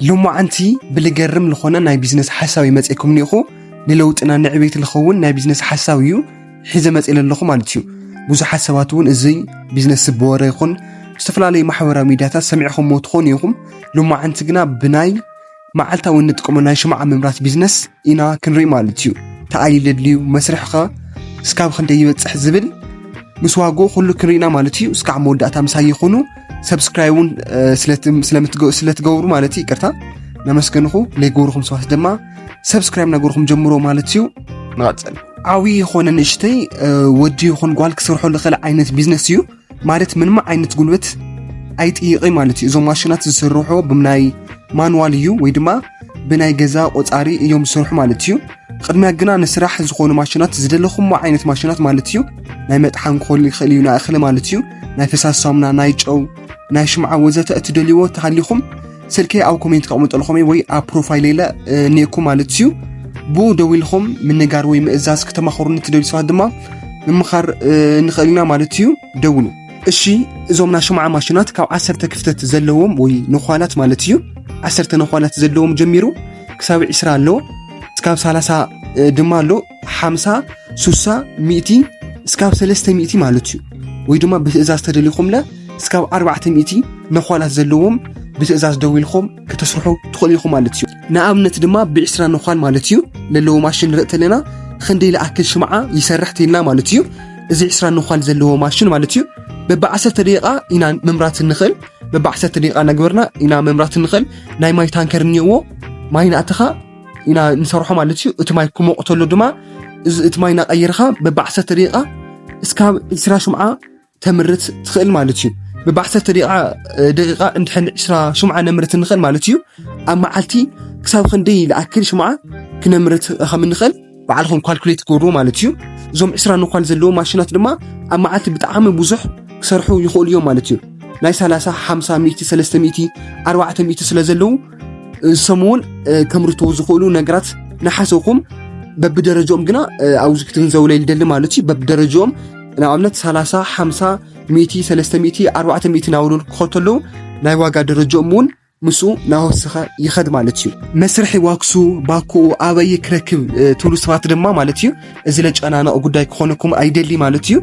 ሎማዓንቲ ብልገርም ልኾነ ናይ ቢዝነስ ሓሳብ ይመፀኩም ኒኹ። ንለውጥና ንዕቤት ልኸውን ናይ ቢዝነስ ሓሳብ እዩ ሒዘ መፅእ ለለኹ ማለት እዩ። ብዙሓት ሰባት እውን እዚ ቢዝነስ ዝበወረ ይኹን ዝተፈላለዩ ማሕበራዊ ሚዲያታት ሰሚዕኹምዎ ትኾኑ ኢኹም። ሎማዓንቲ ግና ብናይ መዓልታዊ እንጥቀሞ ናይ ሽምዓ ምምራት ቢዝነስ ኢና ክንርኢ ማለት እዩ። ተኣይለ ድልዩ መስርሕኻ እስካብ ክንደይ ይበፅሕ ዝብል ምስ ዋግኡ ኩሉ ክንርኢና ማለት እዩ። እስካዕ መወዳእታ ምሳይ ይኹኑ። ሰብስክራይብ እውን ስለትገብሩ ማለት እዩ፣ ይቅርታ፣ ነመስገንኹ። ለይገብርኹም ሰባት ድማ ሰብስክራይብ ነገርኩም ጀምሮ ማለት እዩ። ንቐፅል። ዓብዪ ይኾነ ንእሽተይ ወዲ ይኹን ጓል ክሰርሖ ልኽእል ዓይነት ቢዝነስ እዩ። ማለት ምንም ዓይነት ጉልበት ኣይጥይቕይ ማለት እዩ። እዞም ማሽናት ዝስርሑ ብናይ ማንዋል እዩ ወይ ድማ ብናይ ገዛ ቆፃሪ እዮም ዝሰርሑ ማለት እዩ። ቅድሚያ ግና ንስራሕ ዝኾኑ ማሽናት ዝደለኹሞ ዓይነት ማሽናት ማለት እዩ። ናይ መጥሓን ክኾን ይኽእል እዩ፣ ናይ እኽሊ ማለት እዩ፣ ናይ ፈሳሲ ሳሙና፣ ናይ ጨው፣ ናይ ሽምዓ ወዘተ እትደልይዎ ተሃሊኹም ስልከይ ኣብ ኮሜንት ከቕምጠልኹም ወይ ኣብ ፕሮፋይል ኢለ እኒኤኩም ማለት እዩ። ብኡ ደዊልኹም ምንጋር ወይ ምእዛዝ ክተማኸሩኒ ትደልዩ ሰባት ድማ ምምኻር ንኽእል ኢና ማለት እዩ። ደውሉ። እሺ፣ እዞም ናይ ሽምዓ ማሽናት ካብ ዓሰርተ ክፍተት ዘለዎም ወይ ነዃላት ማለት እዩ፣ ዓሰርተ ነዃላት ዘለዎም ጀሚሩ ክሳብ ዒስራ ኣሎ፣ ክሳብ ሰላሳ ድማ ኣሎ፣ ሓምሳ፣ ሱሳ፣ ሚእቲ፣ እስካብ ሰለስተ ሚእቲ ማለት እዩ። ወይ ድማ ብትእዛዝ ተደሊኹምለ እስካብ ኣርባዕተ ሚእቲ ነዃላት ዘለዎም ብትእዛዝ ደዊልኹም ከተስርሑ ትኽእሉ ኢኹም ማለት እዩ። ንኣብነት ድማ ብዒስራ ነዃል ማለት እዩ ለለዎ ማሽን ንርኢ ተለና ክንደይ ልኣክል ሽምዓ ይሰርሕ ተልና ማለት እዩ። እዚ ዒስራ ነዃል ዘለዎ ማሽን ማለት እዩ በብዓሰርተ ደቂቓ ኢና ምምራት እንኽእል። በብዓሰርተ ደቂቓ እናግበርና ኢና ምምራት እንኽእል። ናይ ማይ ታንከር እኒኦዎ፣ ማይ ንኣተኻ ኢና ንሰርሖ ማለት እዩ። እቲ ማይ ክሞቕ ተሎ ድማ እዚ እቲ ማይ እናቐየርኻ በብዓሰርተ ደቂቓ እስካብ ዒስራ ሽምዓ ተምርት ትኽእል ማለት እዩ። በብዓሰርተ ደቂቓ ደቂቓ እንድሕን ዒስራ ሽምዓ ነምርት እንኽእል ማለት እዩ። ኣብ መዓልቲ ክሳብ ክንደይ ልኣክል ሽምዓ ክነምርት ከም እንኽእል ባዕልኹም ካልኩሌት ትገብርዎ ማለት እዩ። እዞም ዒስራ ነዃል ዘለዎ ማሽናት ድማ ኣብ መዓልቲ ብጣዕሚ ብዙሕ ክሰርሑ ይኽእሉ እዮም ማለት እዩ። ናይ ሰላሳ፣ ሓምሳ፣ ሚእቲ፣ ሰለስተ ሚእቲ፣ ኣርባዕተ ሚእቲ ስለ ዘለዉ እሶም እውን ከምርትዎ ዝኽእሉ ነገራት ንሓሰኹም። በብደረጃኦም ግና ኣብዚ ክትግንዘቡ ለይልደሊ ማለት እዩ። በብደረጃኦም ንኣብነት ሰላሳ፣ ሓምሳ፣ ሚእቲ፣ ሰለስተ ሚእቲ፣ ኣርባዕተ ሚእቲ እናበሉ ክኸተሉ ናይ ዋጋ ደረጃኦም እውን ምስኡ ናወሰኸ ይኸድ ማለት እዩ። መስርሒ ዋክሱ ባኮኡ ኣበይ ክረክብ ትብሉ ሰባት ድማ ማለት እዩ፣ እዚ ለጨናነቕ ጉዳይ ክኾነኩም ኣይደሊ ማለት እዩ።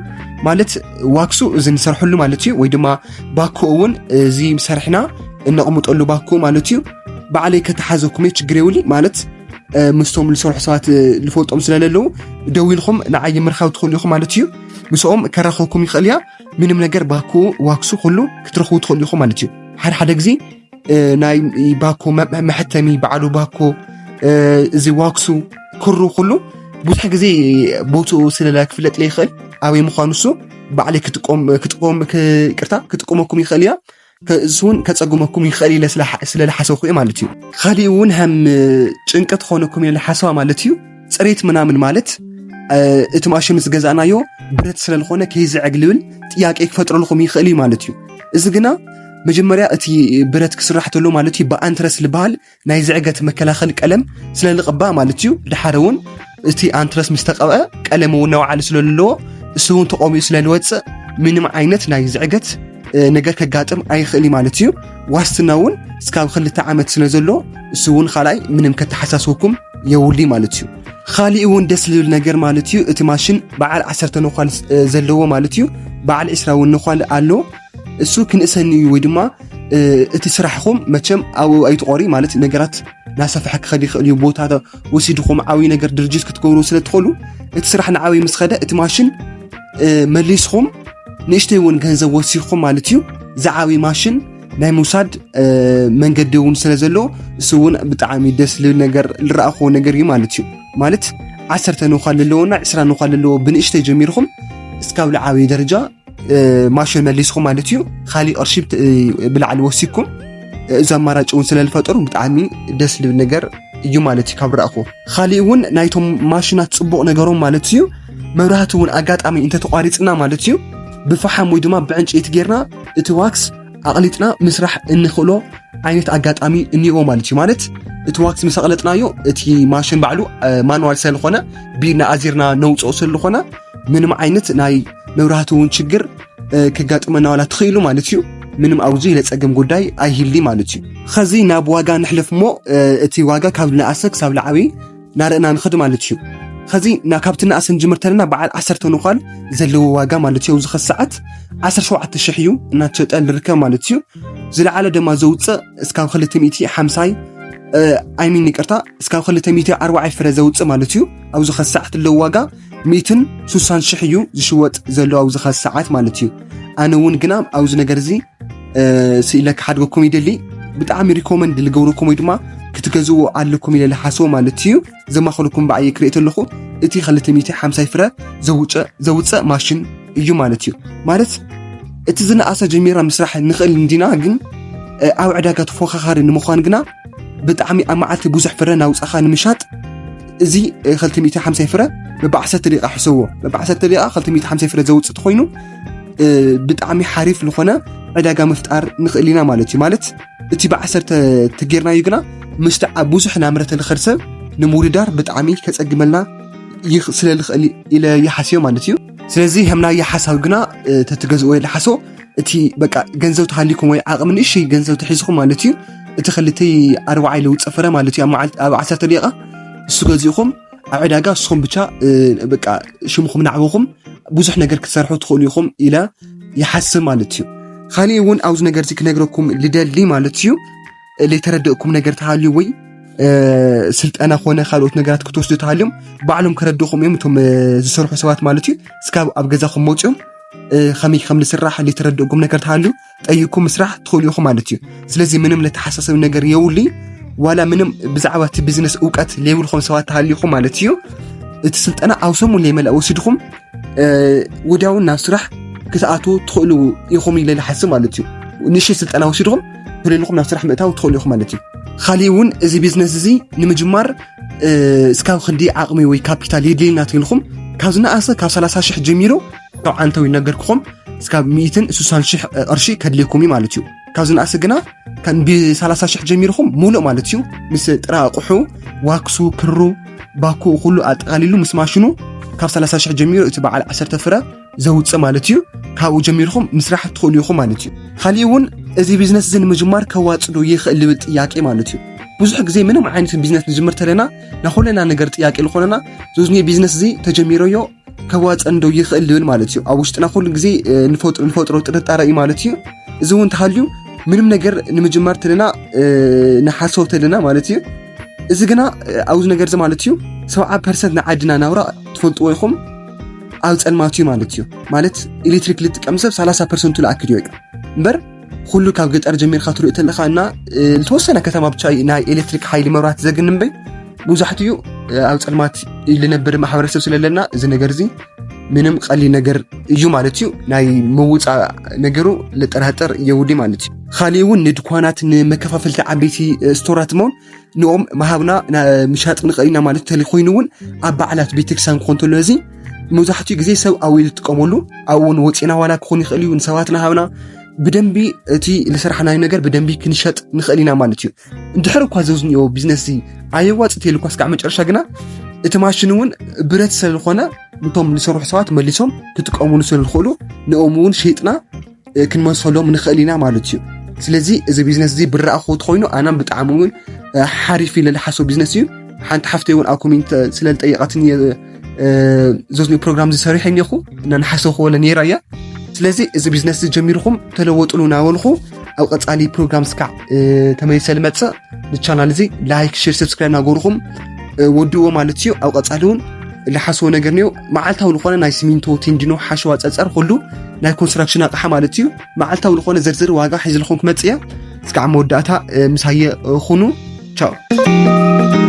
ማለት ዋክሱ እዚ ንሰርሐሉ ማለት እዩ፣ ወይ ድማ ባኮኡ እውን እዚ ሰርሕና እነቕምጠሉ ባኮ ማለት እዩ። ባዕለይ ከተሓዘኩም እየ፣ ችግር የብሉ ማለት ምስቶም ዝሰርሑ ሰባት ዝፈልጦም ስለለለዉ ደዊልኩም ንዓይ ምርካብ ትኽእሉ ኢኹም ማለት እዩ። ምስኦም ከራኸብኩም ይኽእል እያ። ምንም ነገር ባኮ ዋክሱ ኩሉ ክትረኽቡ ትኽእሉ ኢኹም ማለት እዩ። ሓደ ሓደ ግዜ ናይ ባኮ መ- መሐተሚ በዓሉ ባኮ እዚ ዋክሱ ክሩ ኩሉ ብዙሕ ግዜ ቦትኡ ስለላ ክፍለጥ ለይኽእል ኣበይ ምዃኑ እሱ ባዕለይ ክጥቀም ክጥቀም ይቅርታ ክጥቀመኩም ይኽእል እያ። እሱ እውን ከፀግመኩም ይኽእል ኢለ ስለዝሓሰብኩ ማለት እዩ። ካሊእ እውን ከም ጭንቀት ኾነኩም ኢለ ሓሰባ ማለት እዩ። ፅሬት ምናምን ማለት እቲ ማሽን ምስ ገዛእናዮ ብረት ስለዝኾነ ከይዝዕግ ልብል ጥያቄ ክፈጥረልኩም ይኽእል እዩ ማለት እዩ። እዚ ግና መጀመርያ እቲ ብረት ክስራሕ ተሎ ማለት እዩ ብኣንትረስ ዝበሃል ናይ ዝዕገት መከላኸሊ ቀለም ስለዝቕባእ ማለት እዩ። ድሓር እውን እቲ ኣንትረስ ምስ ተቐብአ ቀለም እውን ናባዕሉ ስለዘለዎ እሱ እውን ተቐቢኡ ስለዝወፅእ ምንም ዓይነት ናይ ዝዕገት ነገር ከጋጥም ኣይኽእል እዩ ማለት እዩ። ዋስትና እውን እስካብ ክልተ ዓመት ስለዘሎ እሱ እውን ካልኣይ ምንም ከተሓሳስበኩም የውሊ ማለት እዩ። ካሊእ እውን ደስ ዝብል ነገር ማለት እዩ እቲ ማሽን በዓል ዓሰርተ ነዃል ዘለዎ ማለት እዩ። በዓል ዕስራ እውን ነዃል ኣሎ። እሱ ክንእሰኒ እዩ ወይ ድማ እቲ ስራሕኹም መቸም ኣብኡ ኣይትቆሪ ማለት ነገራት ናሰፍሐ ክኸድ ይኽእል እዩ። ቦታ ወሲድኹም ዓብይ ነገር ድርጅት ክትገብሩ ስለ ትኽእሉ እቲ ስራሕ ንዓብይ ምስ ኸደ እቲ ማሽን መሊስኹም ንእሽተይ እውን ገንዘብ ወሲኽኹም ማለት እዩ ዝዓብይ ማሽን ናይ ምውሳድ መንገዲ እውን ስለ ዘሎ እሱ እውን ብጣዕሚ ደስ ዝብል ነገር ዝረኣኽዎ ነገር እዩ ማለት እዩ። ማለት ዓሰርተ ነዃል ዘለዎና ዕስራ ነዃል ዘለዎ ብንእሽተይ ጀሚርኹም እስካብ ዝዓበየ ደረጃ ማሽን መሊስኩም ማለት እዩ። ካሊእ ቅርሺ ብላዕሊ ወሲኩም እዚ ኣማራጭ እውን ስለዝፈጠሩ ብጣዕሚ ደስ ዝብል ነገር እዩ ማለት እዩ ካብ ረኣኹ። ካሊእ እውን ናይቶም ማሽናት ፅቡቕ ነገሮም ማለት እዩ መብራህቲ እውን ኣጋጣሚ እንተተቋሪፅና ማለት እዩ ብፈሓም ወይ ድማ ብዕንጨይቲ ጌርና እቲ ዋክስ ኣቕሊጥና ምስራሕ እንኽእሎ ዓይነት ኣጋጣሚ እኒኦ ማለት እዩ። ማለት እቲ ዋክስ ምስ ኣቕለጥናዮ እቲ ማሽን ባዕሉ ማንዋል ስለዝኾነ ብኢድና ኣዚርና ነውፅኦ ስለዝኾነ ምንም ዓይነት ናይ መብራህቲ እውን ችግር ከጋጥመና ዋላ ትኽእሉ ማለት እዩ። ምንም ኣብዚ ለጸገም ጉዳይ ኣይህሊ ማለት እዩ። ኸዚ ናብ ዋጋ ንሕለፍ እሞ እቲ ዋጋ ካብ ንኣሰ ክሳብ ላዕቢ ናርእና ንኽድ ማለት እዩ። ኸዚ ካብቲ ንኣሰ ንጅምር ተለና በዓል ዓሰርተ ንኳል ዘለዎ ዋጋ ማለት እዩ ኣብዚ ኸዚ ሰዓት ዓሰርተ ሸውዓተ ሽሕ እዩ እናተሸጠ ንርከብ ማለት እዩ። ዝለዓለ ድማ ዘውፅእ እስካብ ክልተ ሚእቲ ሓምሳይ ኣይሚን ይቅርታ እስካብ ክልተ ሚእቲ ኣርባዓይ ፍረ ዘውፅእ ማለት እዩ። ኣብዚ ኸዚ ሰዓት ኣለዎ ዋጋ ሚእትን ሱሳን ሽሕ እዩ ዝሽወጥ ዘሎ ኣብዚ ኸዚ ሰዓት ማለት እዩ። ኣነ እውን ግና ኣብዚ ነገር እዚ ስኢለ ክሓድገኩም ይደሊ። ብጣዕሚ ሪኮመንድ ልገብረኩም ወይ ድማ ክትገዝዎ ኣለኩም ኢለ ልሓስቦ ማለት እዩ። ዘማኽረኩም ብዓየ ክርኢ ተለኹ እቲ ክልተ ሚእቲ ሓምሳይ ፍረ ዘውፅእ ማሽን እዩ ማለት እዩ። ማለት እቲ ዝነኣሰ ጀሚራ ምስራሕ ንኽእል እንዲና ግን ኣብ ዕዳጋ ተፎኻኻሪ ንምዃን ግና ብጣዕሚ ኣብ መዓልቲ ብዙሕ ፍረ ናውፃኻ ንምሻጥ እዚ ክልተ ሚእቲ ሓምሳይ ፍረ በብዓሰርተ ደቂቃ ሕሰዎ በብዓሰርተ ደቂቃ ክልተ ሚእቲ ሓምሳይ ፍረ ዘውፅእ ተኾይኑ ብጣዕሚ ሓሪፍ ዝኾነ ዕዳጋ ምፍጣር ንኽእል ኢና ማለት እዩ። ማለት እቲ ብዓሰርተ ተጌርናዩ ግና ምስቲ ኣብ ብዙሕ ናምረተ ልኸድ ሰብ ንምውድዳር ብጣዕሚ ከፀግመልና ስለ ልኽእል ኢለ ይሓስዮ ማለት እዩ። ስለዚ ከምናየ ሓሳብ ግና ተትገዝእዎ የለ ሓሶ እቲ በቃ ገንዘብ ተሃሊኩም ወይ ዓቕሚ ንእሽይ ገንዘብ ተሒዝኩም ማለት እዩ እቲ ክልተይ ኣርባዓይ ለውፀ ፍረ ማለት እዩ ኣብ ዓሰርተ ደቂቃ እሱ ገዚእኹም ኣብ ዕዳጋ እስኹም ብቻ በቃ ሽምኹም ናዕብኹም ብዙሕ ነገር ክትሰርሑ ትኽእሉ ኢኹም ኢለ ይሓስብ ማለት እዩ። ካሊእ እውን ኣብዚ ነገር እዚ ክነግረኩም ልደሊ ማለት እዩ። ለይተረደእኩም ነገር ተሃልዩ ወይ ስልጠና ኮነ ካልኦት ነገራት ክትወስዱ ተሃልዮም ባዕሎም ከረድእኹም እዮም እቶም ዝሰርሑ ሰባት ማለት እዩ። እስካብ ኣብ ገዛኹም መፅኦም ከመይ ከም ዝስራሕ ለይተረደእኩም ነገር ተሃልዩ ጠይቁ ምስራሕ ትኽእሉ ኢኹም ማለት እዩ። ስለዚ ምንም ለተሓሳሰብ ነገር የውሊ ዋላ ምንም ብዛዕባ እቲ ቢዝነስ እውቀት ለይብልኩም ሰባት ተሃልዩኹም ማለት እዩ። እቲ ስልጠና ኣብ ሰሙን ለይመልኣ ወሲድኹም ወዲያውን ናብ ስራሕ ክትኣትዉ ትኽእሉ ኢኹም ኢለ ዝሓስብ ማለት እዩ። ንእሽተይ ስልጠና ወሲድኹም ተለይልኹም ናብ ስራሕ ምእታው ትኽእሉ ኢኹም ማለት እዩ። ካሊእ እውን እዚ ቢዝነስ እዚ ንምጅማር እስካብ ክንዲ ዓቕሚ ወይ ካፒታል የድልየና ተይልኹም ካብ ዝነኣሰ ካብ ሰላሳ ሽሕ ጀሚሩ ካብ ዓንተው ይነገርክኹም እስካብ ሚእትን ስሳን ሽሕ ቅርሺ ከድልየኩም እዩ ማለት እዩ። ካብ ዝነኣሰ ግና ከም ብ30 ሽሕ ጀሚርኹም ሙሉእ ማለት እዩ ምስ ጥረ ኣቑሑ ዋክሱ ክሩ ባኩ ኩሉ ኣጠቓሊሉ ምስ ማሽኑ ካብ ሰላሳ ሽሕ ጀሚሩ እቲ በዓል ዓሰርተ ፍረ ዘውፅእ ማለት እዩ። ካብኡ ጀሚርኹም ምስራሕ ትኽእሉ ኢኹም ማለት እዩ። ካሊእ እውን እዚ ቢዝነስ እዚ ንምጅማር ከዋፅእ ዶ ይኽእል ልብል ጥያቄ ማለት እዩ። ብዙሕ ግዜ ምንም ዓይነት ቢዝነስ ንጅምር ተለና ናኹለና ነገር ጥያቄ ዝኾነና ዞዝኒ ቢዝነስ እዚ ተጀሚረዮ ከዋፀን ዶ ይኽእል ልብል ማለት እዩ። ኣብ ውሽጥና ኩሉ ግዜ ንፈጥሮ ጥርጣረ እዩ ማለት እዩ። እዚ እውን ተሃልዩ ምንም ነገር ንምጅማር ተለና ንሓሰብ ተለና ማለት እዩ። እዚ ግና ኣብዚ ነገር እዚ ማለት እዩ ሰብዓ ፐርሰንት ንዓድና ናብራ ትፈልጥዎ ኢኹም ኣብ ፀልማት እዩ ማለት እዩ። ማለት ኤሌክትሪክ ልጥቀም ሰብ ሰላሳ ፐርሰንቱ ልኣክል እዩ እምበር ኩሉ ካብ ገጠር ጀሚርካ ትሪኦ ተለኻ እና ዝተወሰነ ከተማ ብቻ ናይ ኤሌክትሪክ ሓይሊ መብራት ዘግን እምበይ ብዙሕት እዩ ኣብ ፀልማት ልነብር ማሕበረሰብ ስለለና እዚ ነገር እዚ ምንም ቀሊል ነገር እዩ ማለት እዩ። ናይ ምውፃእ ነገሩ ልጠራጠር የውዲ ማለት እዩ። ካሊእ እውን ንድኳናት ንመከፋፈልቲ ዓበይቲ ስቶራት መውን ንኦም መሃብና ምሻጥ ንኽእል ኢና ማለት ተሊ ኮይኑ እውን ኣብ በዓላት ቤተክርስትያን ክኾን ተሎ እዚ መብዛሕትኡ ግዜ ሰብ ኣውኢሉ ዝጥቀመሉ ኣብኡ እውን ወፂና ዋላ ክኾን ይኽእል እዩ ንሰባት ንሃብና ብደንቢ እቲ ዝሰራሕናዮ ነገር ብደንቢ ክንሸጥ ንኽእል ኢና ማለት እዩ። እንድሕር እኳ ዘዝኒኦ ቢዝነስ እዚ ኣየዋፅእ ተይሉ እኳ ስካዕ መጨረሻ ግና እቲ ማሽን እውን ብረት ስለ ዝኾነ ነቶም ዝሰርሑ ሰባት መሊሶም ክጥቀሙሉ ስለ ዝኽእሉ ንኦም እውን ሸይጥና ክንመሰሎም ንኽእል ኢና ማለት እዩ። ስለዚ እዚ ቢዝነስ እዚ ብረኣኹ ተኾይኑ ኣናም ብጣዕሚ እውን ሓሪፍ ኢለ ዝሓስቦ ቢዝነስ እዩ። ሓንቲ ሓፍተይ እውን ኣብ ኮሜንት ስለ ዝጠየቐትኒ ዘዝኒ ፕሮግራም ዝሰሪሐ እኒኹ እና ንሓሰኹ ወለ ነይራ እያ። ስለዚ እዚ ቢዝነስ እዚ ጀሚርኹም ተለወጥሉ ናበልኹ ኣብ ቀፃሊ ፕሮግራም ስካዕ ተመሊሰ ልመፅእ ንቻናል እዚ ላይክ ሼር ሰብስክራይብ ናገርኹም ወድዎ ማለት እዩ። ኣብ ቀፃሊ እውን ልሓስቦ ነገር ነዮ መዓልታዊ ዝኾነ ናይ ሲሚንቶ ቴንዲኖ ሓሸዋ ፀፀር ኩሉ ናይ ኮንስትራክሽን ኣቕሓ ማለት እዩ። መዓልታዊ ዝኾነ ዝርዝር ዋጋ ሒዝልኹም ክመፅእ እየ። እስካዕ መወዳእታ ምሳየ ኩኑ። ቻው።